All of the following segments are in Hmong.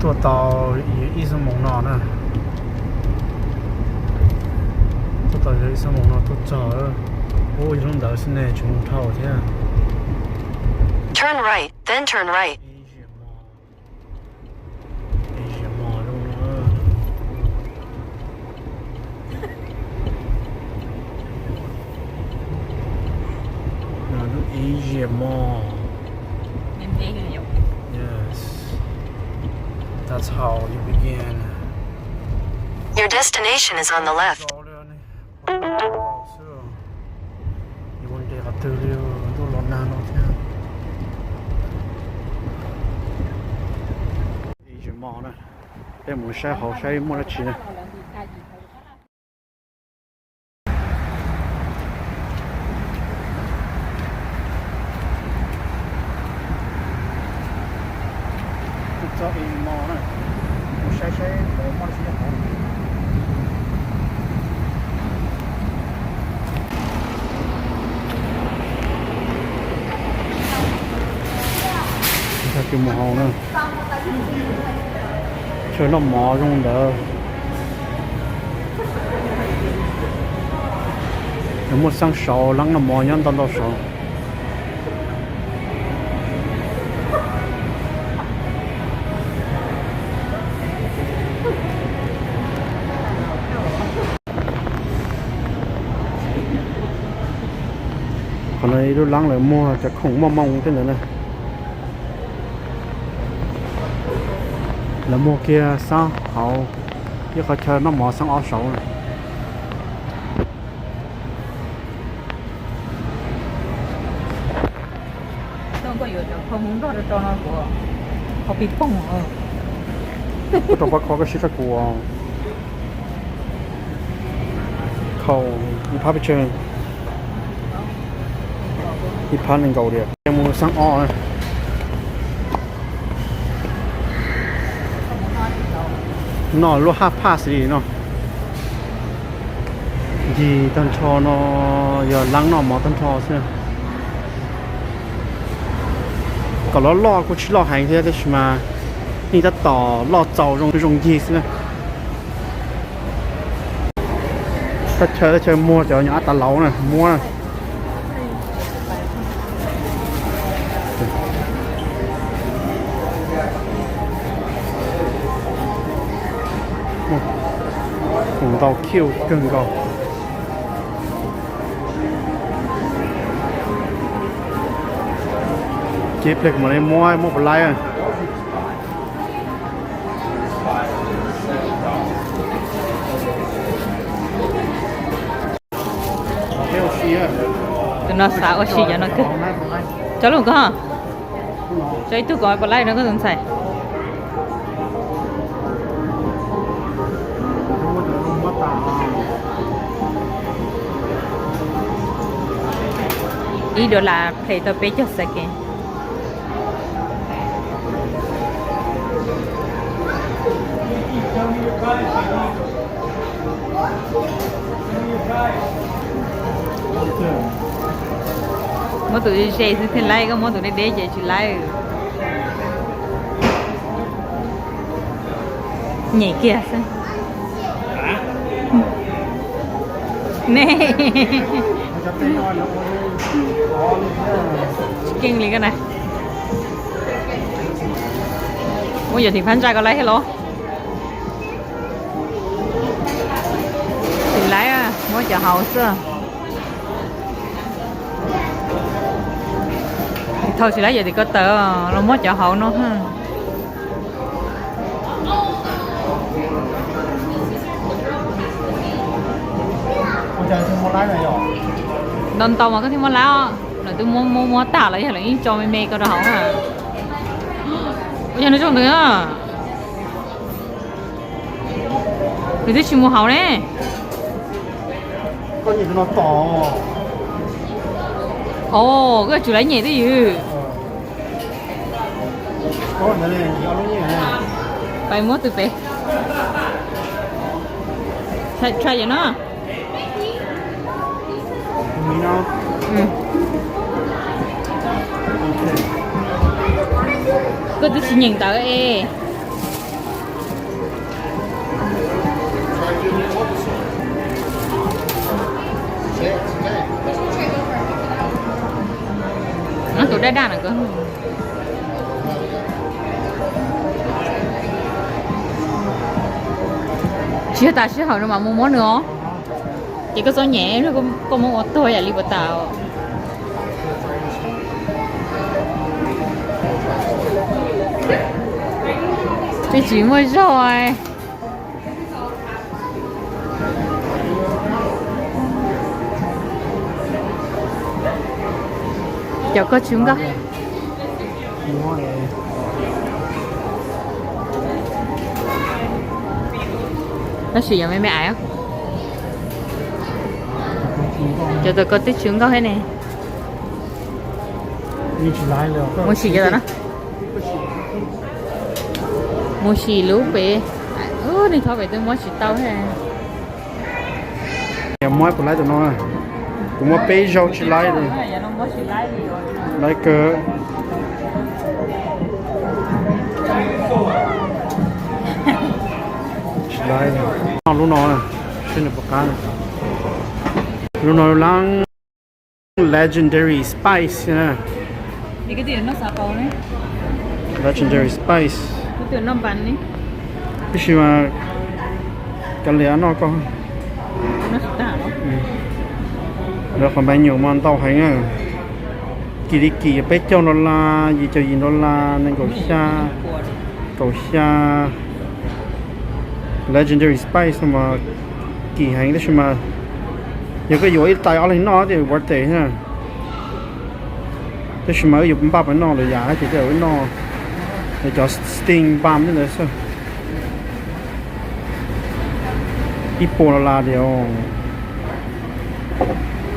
Tuaj tau ib xuab moos no na. Tuaj tau ib xuab moos no tuaj txog. Ub, yog lub ntawd xwb ne, tsis muaj dhau thiab. Turn right, then turn right. Ib ziag mos zoo no. Lub ib ziag mos. Yes. That's how you begin. Your destination is on the left. Ua nres qhov twg li, ntuj los nag no thiab. Ib ziag mos na, peb mus saib hauv saib muaj dab tsi na. Txog ib ziag mos na, mus saib saib hauv muaj dab tsi nyob hauv. Tag kis mus hauv na, chaw noj mov zoo ntawd. Muaj xeeb saud, leeb noj mov nyob ntau ntau saud. Qhov no ib lub leeb lawv muag cov khoom moj moo tej ntawd na. Lawv muag kiag xeeb hauv, ib qhov chaw noj mov xeeb ob saud. Koj rau pab kho koj sib sab kuv. Khau ib phab pes tsawg? Ib phab nees nkaum diam. Mus xeeb ob na. Noj lub haj phaj xwb no. Ncig tag nrho no yog leeb noj mov tag nrho xwb. Kom loj loj kuj tsis loj heev thiab tab sis mas yeej tab tom loj txaus zoo zoo ncig xwb na. Teb chaws, teb chaws muag cov nyuam ab tas lauv na muab na. Ntau khiv kawg nkaus. Ces pliag kuv mam li muab, muab puas laib. Tus no xav ua si cov no kawg. Tso lub koj, tso ib tug kom puas laib no koj tus ntxhais. Ib dollar play tau peb caug second. Muab tus ze xwb thiaj laib, koj muab tus deb deb ces tsis laib. Nyem kiag xwb. Ne, tsis keej li koj na. Muab yuav tim phab ntsa ko laib thiab los? Tsis laib, muab cov hauv xwb. Thaum tsis laib yuav tim ko taw los muab cov hauv no. Ntau ntau mas koj thiaj muab laib os, lawv twb muab muab muab tag los yog lawv yeej tso me me ko rau hauv na. Ua yog no zoo ntawd. Nws twb tsis mus hauv ne. Os, koj tsum laib nyem twj ywm. Pais muab tus pem. Try no. Koj twb tsis nyeem ntawv es. Daj daj no ko. Tsis yog tas sij hawm no mas mus muab nws os. Ces koj txhob nyem, koj muab ua tuag yam li puas tas. Twb tsis muaj zog. Cov koj tsw nkauj. Tab sis yog me me aiv. Cov koj twb tsw nkauj thiab ne. Mus sim cov na. Mus sim lub pem. Ub, nej thov pem twb muab tsis tau thiab. Muab kuv laib tus no, kuv muab peb zaug tsis laib li. Laib kawg. Tsis laib. Lub no, seb nws puas qab. Lub no lab Legendary Spice na. Legendary Spice. Tab sis mas kav liam noj koj. Lawv qhov menu mas ntau heev na. Kim li kim peb caug dollar, yim caum yim dollar, nees nkaum xya, kaum xya. Legendary Spice no mas kim heev tab sis mas yog koj yuav ib tais ob leeg noj ces worth it na. Tab sis mas wb yuav npaj pas noj lawm yam ces wb noj cov steam bun ntawd xwb. Ib puas dollar tias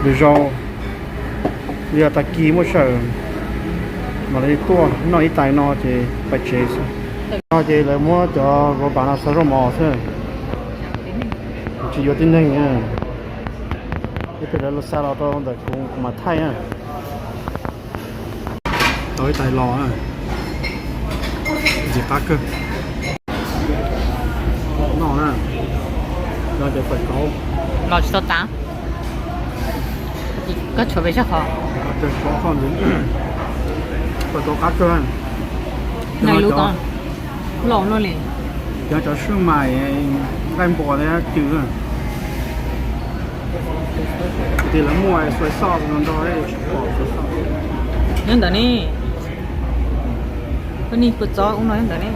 lwm zaus, yog tag kis muaj sij hawm mam li tuaj noj ib tais no ces pais tsev xwb. No ces lawv muab cov robot no xa zaub mov xwb, tsis yuav tib neeg. Ib pliag lawv xa los rau ntawm kuv, kuv mam thaij na. Tau ib tais los, ntxim qab kawg. Noj na, no cov fawm kauv. Los tsis tau tas. Koj tshuav pes tsawg qhov? Tshuav qhov ntxiv. Fawm kauv qab kawg. Noj lub ko loj luaj li. Cov, cov swb mais nqaij npua thiab cw. Ces lawv muaj soy sauce no nrog tsis pom soy sauce. Nyob ntawm ne. Koj nig kua txob ub no nyob ntawm ne.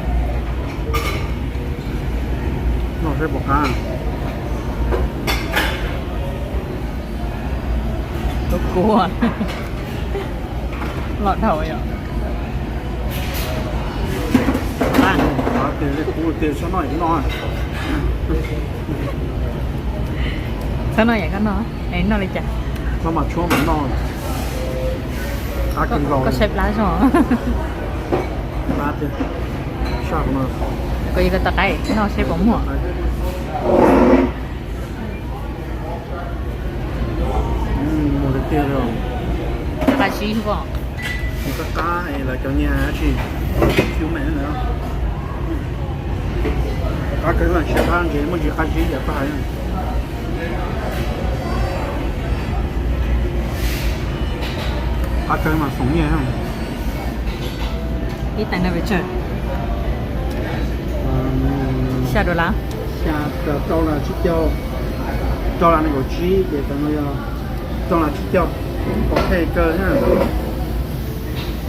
Noj seb puas qab. Kua los dhau yom. Qab tiag, kuv tias txhob noj yam no. Txhob noj yam koj noj, noj li cas? Koj mam tshuab mas noj. Qab kawg nkaus. Koj saib plab zog. Plab tiag. Saj no. Kuv yuav koj tos qaib noj seb puas muag. Mus tiag tiag li. Qab zib os. Mus qab qab es lawv cov niag dab tsi, cumin na. Qab kawg mas tsis qab ntses muaj ntsis qab zib yam koj hais. Qab kawg mas xoom nyiaj. Ib tais no pes tsawg? Xya dollar. Xya, rau las tsib caug, rau las nees nkaum tsib ces tais no yog rau las tsib caug. Ok kawg thiab,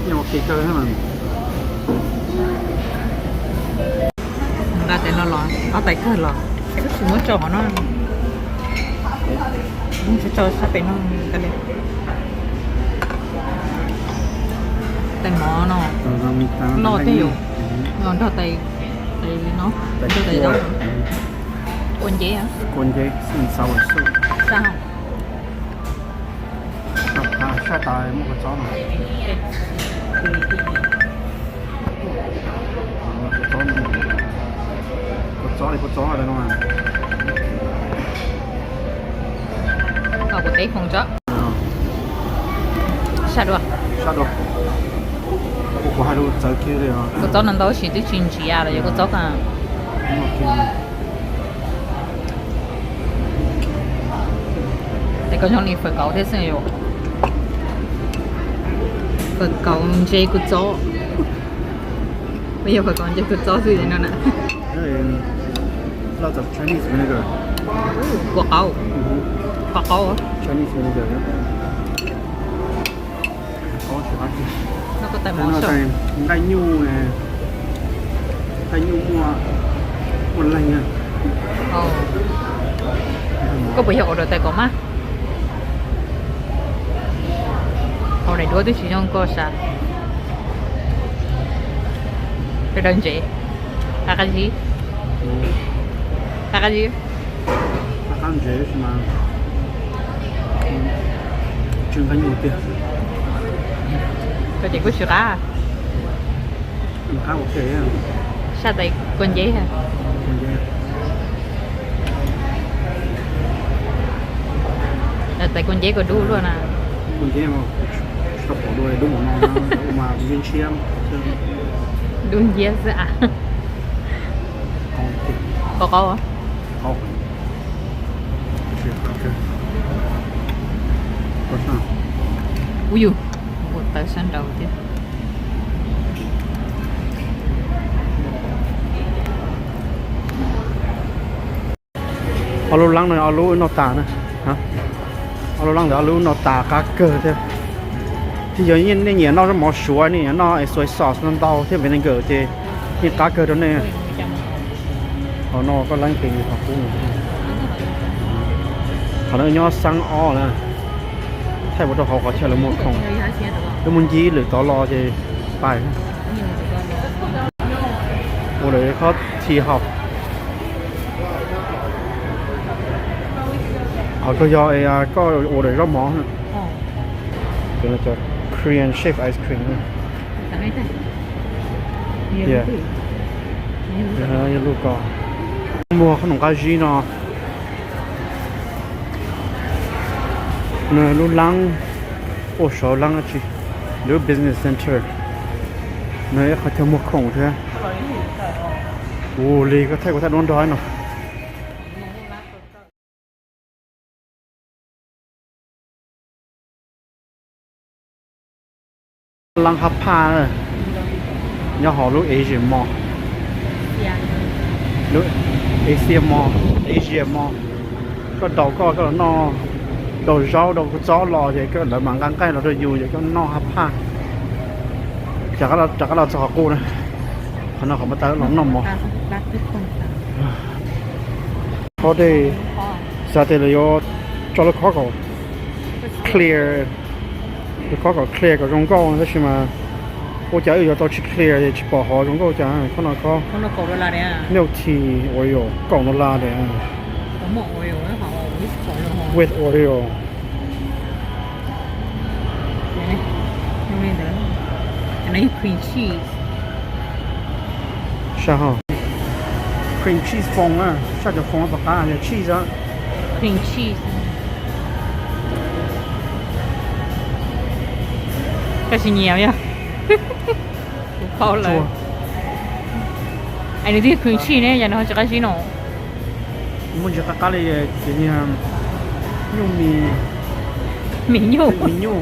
yeej ok kawg thiab mas. Nqa tais no los, ob tais kawg los, es koj tsis muab tso qhov no. Tso sab pem no, tais mov no loj thiab yom, los nrog tais, tais no, nrog tais zaub. Kua nceb, kua nceb, saj. Saj tas muaj kua txob no. Kua txob, kua txob li kua txob no. Kua teb foom tsob. Saj dua. Saj dua. Kuv hais lus txawv kiag li os. Kua txob no ntau tab sis twb tsis ntsiav los yog kua txob ka. Tes koj zoo li fawm kauv thiab xwb yom. Phawj kaus ntses kua txob. Peb yog phawj kaus ntses kua txob xwb no na. Lots of Chinese vinegar. Kua qaub. Kua qaub. Chinese vinegar. Nqaij nyuj, nqaij nyuj muaj, muaj leeg. Koj puas yog order tais kaum mab? Hauv daim duab twb tsis zoo koj sav. Daws ntsev. Qab qab zib. Qab qab zib. Qab qab ntsev mas tsis nqaij nyuj tiag. Koj ces kuj tsis qab. Saj tais kua nceb. Tais kua nceb kua dub luaj na. Kua nceb tsis tau pom dua dub hauv no mas ntshiab ntshiab. Dub nciab xwb a. Qaub qaub. Ub yus, ua tawv sab nraud thiab. Ob lub leeb no ob lub noj tas na. Ob lub leeb ntawd ob lub noj tas qab kawg thiab. Thiab yog nej nyiam noj zaub mov suav, nej nyiam noj soy sauce no ntau thiab vinegar ces yeej qab kawg rau nej. Qhov no koj leeb qis qhov qub. Qhov no nyob xeeb ob na. Thaij ua rau hauv qhov chaw lawv muag khoom. Lawv muag ncig lwm tod los ces pais. Ua lawm khob thi haus. Qhov kawg yog koj ua lawm zaub mov. Korean shave ice cream. Yog lub ko. Muag qhob noom qab zib no. Nws lub leeb, ua saum leeb dab tsi, lub business center. Nws ib qhov chaw muag khoom thiab. Ua li koj thaij kuv thaij duab nrog no. Leeb hab phaj nyob hauv lub Asia Mall, lub Asia Mall, Asia Mall. Koj daus koj, koj los noj, daus zaub daus kua txob los ces koj lawv mam nqa nqaij los rau yus ces koj noj hab phaj. Rov qab los txog qhov qub na, qhov no qhov muaj tau los noj mov. Khob dej, xav tias lawv yuav tso lub khob kom clear, lub khob kom clear kom zoo nkauj tab sis mas ua cas wb yuav tau tsis clear es tsis pom hov zoo nkauj cas. Khob no khob milk tea Oreo kaum dollar de. With Oreo. Cream cheese. Saj ho. Cream cheese foam na, saj cov foam tom qab yog cheese. Cream cheese. Koj tsis nyiam yog? Kuv paub lawm. Ai, nws twb cream cheese ne, yog nws ho tsis qab zib no. Muaj ntsis qab qab li ces niag nyuj mis, mis nyuj, mis nyuj,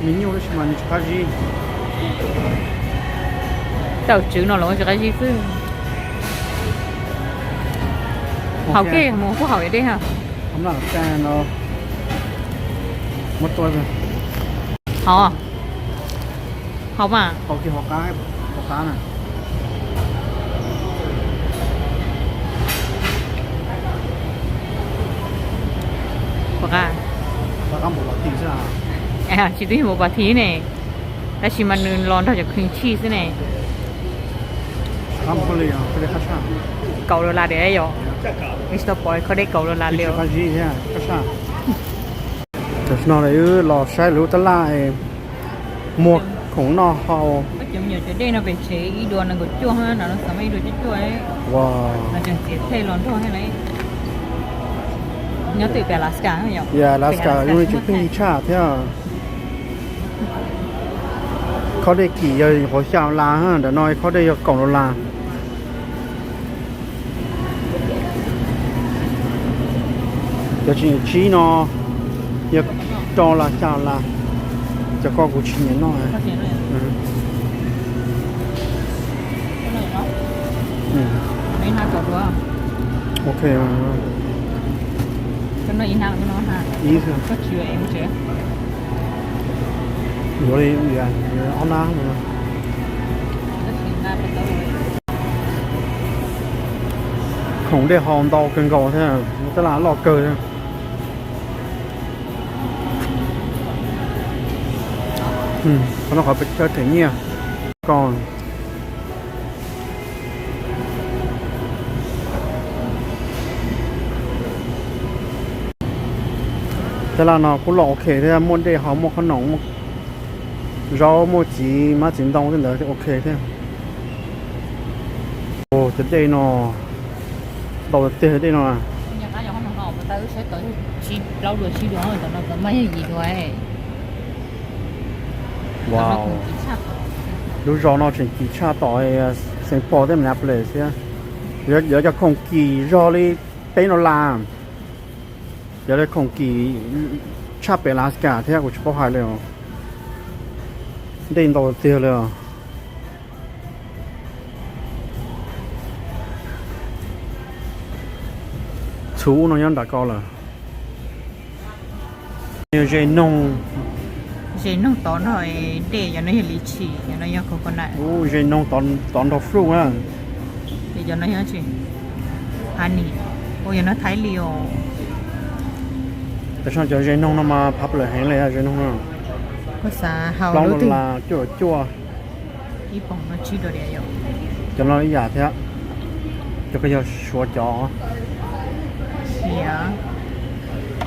mis nyuj tab sis mas nws tsis qab zib. Tawm tswv no los tsis qab zib xwb. Haus kiag mus kuj haus deb ha. Haus, haus mas. Tsis twb yog npaum pas thiv ne, tab sis mas nws los nrog cov cream cheese xwb ne. Kaum dollar diam yom? Wb tsis tau pom khob dej kaum dollar li. Tam sim no wb los saib lub tab laj muag khoom noj haus. Cov dej no pem tsev ib dua nees nkaum cuaj, ib dua cuaj cuaj. Nyob twj pem Alaska yom? Alaska yeej tsis pheej tshaj thiab. Khob dej kim yog nyuam qhuav xya dollar, ntawm no khob dej yog kaum dollar. Cov tsis nyiam tsib no yog rau las xya las. Cov ko kuv tsis nyiam noj. Ok. Ib, yuav li ob nab no. Khoom dej haus ntau kawg nkaus thiab, tab laj loj kawg thiab. Qhov no qhov pes tsawg them nyiaj ko. Tab laj no kuj loj ok thiab, muaj dej haus, muaj qhob noom, muaj zaub, muaj txiv hmab txiv ntoo tej ntawd ok thiab. Cov dej no ntau tiag tiag dej no. Wow, lub zos no tseem kim tshaj tom Saint Paul thiab Minneapolis thiab. Yuav cov khoom kim zog li peb dollar, cov li khoom kim tshaj pem Alaska thiab kuv tsis paub hais li os. Dej ntau tiag li os. Txhuv no nyob nram ko lawm. Yog ze noog. Ze noog tod nrog dej, cov no yog li tshis, cov no yog coconut. Ub, ze noog tod nrog fruit na. Ces cov no yog tsis, honey. Ua yog no thaib li os. Tam sim no cov ze noog no mas popular heev li, ze noog no. Plaub dollar cuaj caum cuaj. Ib poom no tsib dollar. Cov no ib yam thiab. Cov ko yog suav cov.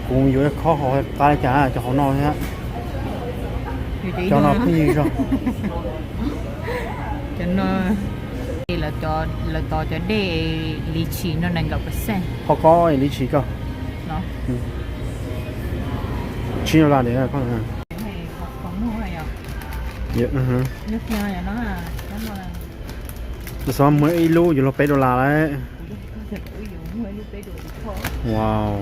Kuv yuav khob hauv qab li cas cov hauv no thiab. Cov no pheej yig zog. Cov no, lawv tos cov dej li tshis no nees nkaum percent. Qhov ko li tshis ko. Tsib dollar li. Xav muag ib lub yuav luag peb dollar lawm. Wow.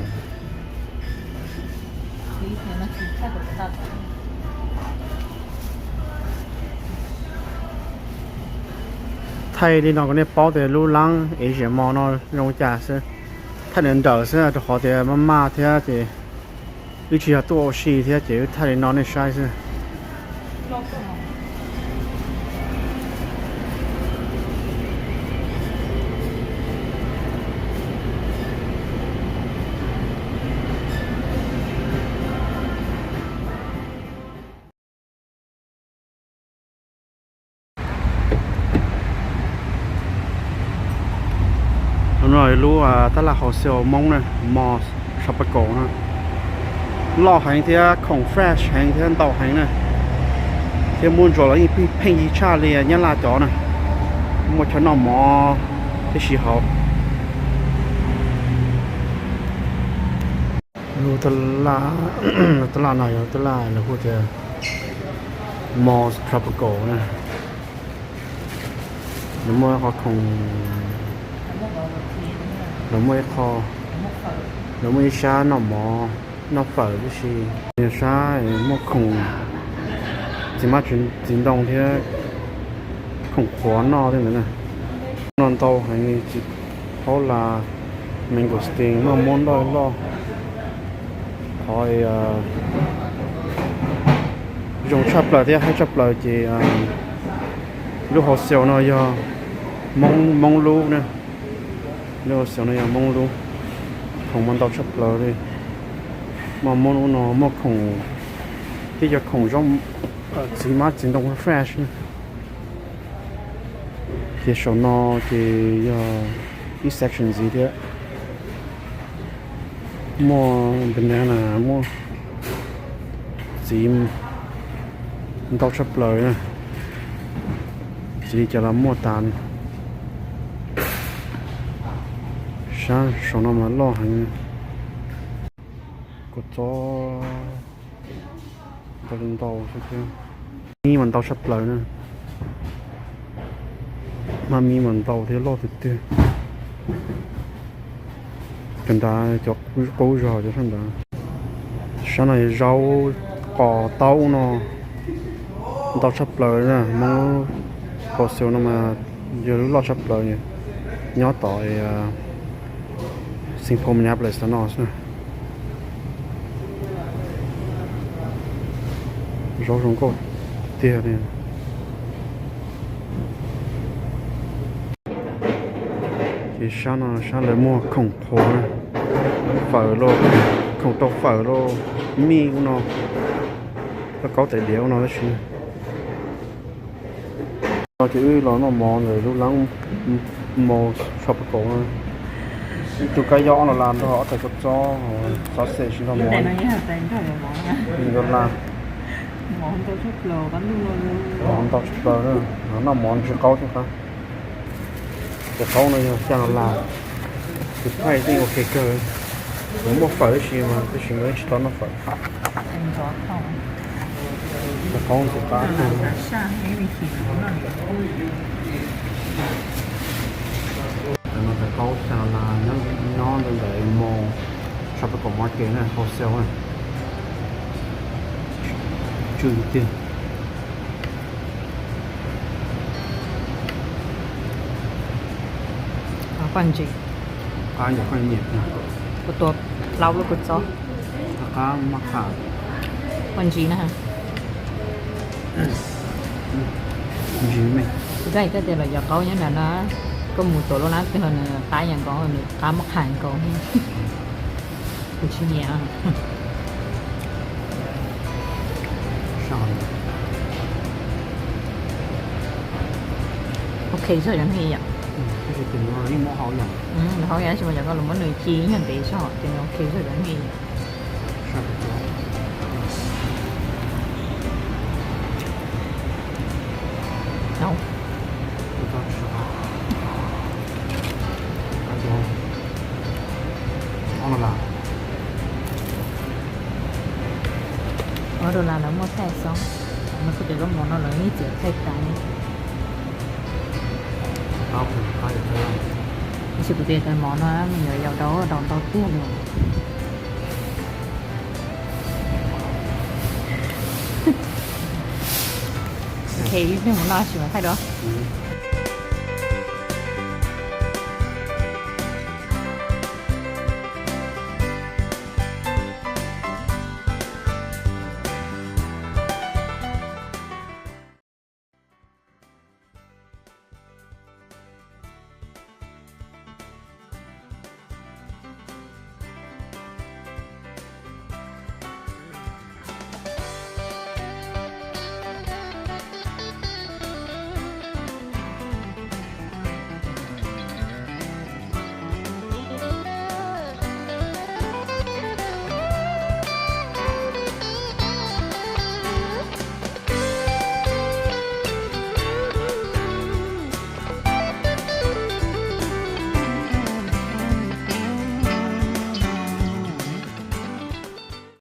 Thaij li no kom nej paub tias lub lab Asia Mall no zoo cas xwb. Thaij nrawm nrawm xwb rau qhov tias maj maj thiab ces wb tsis yog tuaj ua si thiab ces wb thaij li no nej saib xwb. No lub tab laj wholesale Hmoob na, Mall Tropical no. Loj heev thiab khoom fresh heev thiab ntau heev na. Thiab muaj ntsuas los yeej pheej yig tshaj li Nyab Laj cov na. Muaj chaw noj mov tib si hauv. Lub tab laj no yog tab laj lawv hu tias Mall Tropical na. Lawv muaj qhov khoom, lawv muaj ib qho, lawv muaj ib sab noj mov, noj fawm tib si. Yog sab muaj khoom txiv hmab txiv ntoo thiab khoom qhuav noj tej ntawd na. No ntau heev li, tsis paub las mangosteen, noj muab nroj loj. Qhov zoo tshaj plaws thiab haib tshaj plaws ces lub wholesale no yog Hmoob, Hmoob lub na. Lub wholesale no yog Hmoob lub. Khoom mas ntau tshaj plaws li. Mas muaj lub no muaj khoom, tib cov khoom zoo, txiv hmab txiv ntoo fresh na. Ces saum no ces yog ib section ntxiv thiab. Muaj banana, muaj txiv ntau tshaj plaws na. Txiv li cas los muaj tas. Sab saum no mas loj heev. Kua txob ntau ntau xwb thiab. Mib mas ntau tshaj plaws na. Hmab mib mas ntau thiab loj tiag tiag. Cov nrad cov qub zog cov sab nrad. Sab no yog zaub qos taub no. Ntau tshaj plaws na, Hmoob lub wholesale no mas yog lub loj tshaj plaws, nyob tom Xeev Pho Minneapolis no xwb na. Zaub zoo nkauj tiag li. Ces sab no sab lawv muag khoom qhuav na, fawm los, khoom rau fawm los, mij ub no, lauj kaub tais diav ub no tab sis. No ces wb los noj mov ntawm lub lab mos Tropical na. Ib tug kab yob ob dollar nrog ob tag kua txob, sausage nrog mov. Dollar. Mov ntau tshaj plaws, noj mov ntsis qaub thiab qab. Cov qaub no yog xya dollar, tus price yeej ok kawg. Nws muaj fawm tab sis mas tab sis mas tsis tau noj fawm. Cov qaub ntxim qab kawg. Cov no cov qaub xya dollar, nyob ntawm mos Tropical Market na, wholesale na. Tsw tiag. Qab ntsis. Qab yog qab nyiam. Kuv tua plaub lub kua txob. Qab maj qha. Qab ntsis na. Ntsis me. Kuv twb hais koj tias los cov qaub nyob nram no, koj mus tuav lub lab twg nws qab yam nkaus, nws qab maj qha nkaus. Kuv tsis nyiam. Ok txog cov no yom. Nws haus yam tab sis mas cov ko los muab nws ci ib nyuag ntev tso ces nws ok txog cov no yom. Ob dollar lawv muaj thaij xoob, no kuv tias koj mov no lawv yeej txiav thaij tas li. Tab sis kuv tias cov mov no me nyuam yaus rau rau ntau tiag li. Ok, ib pliag mus noj tab sis mas thaij dua.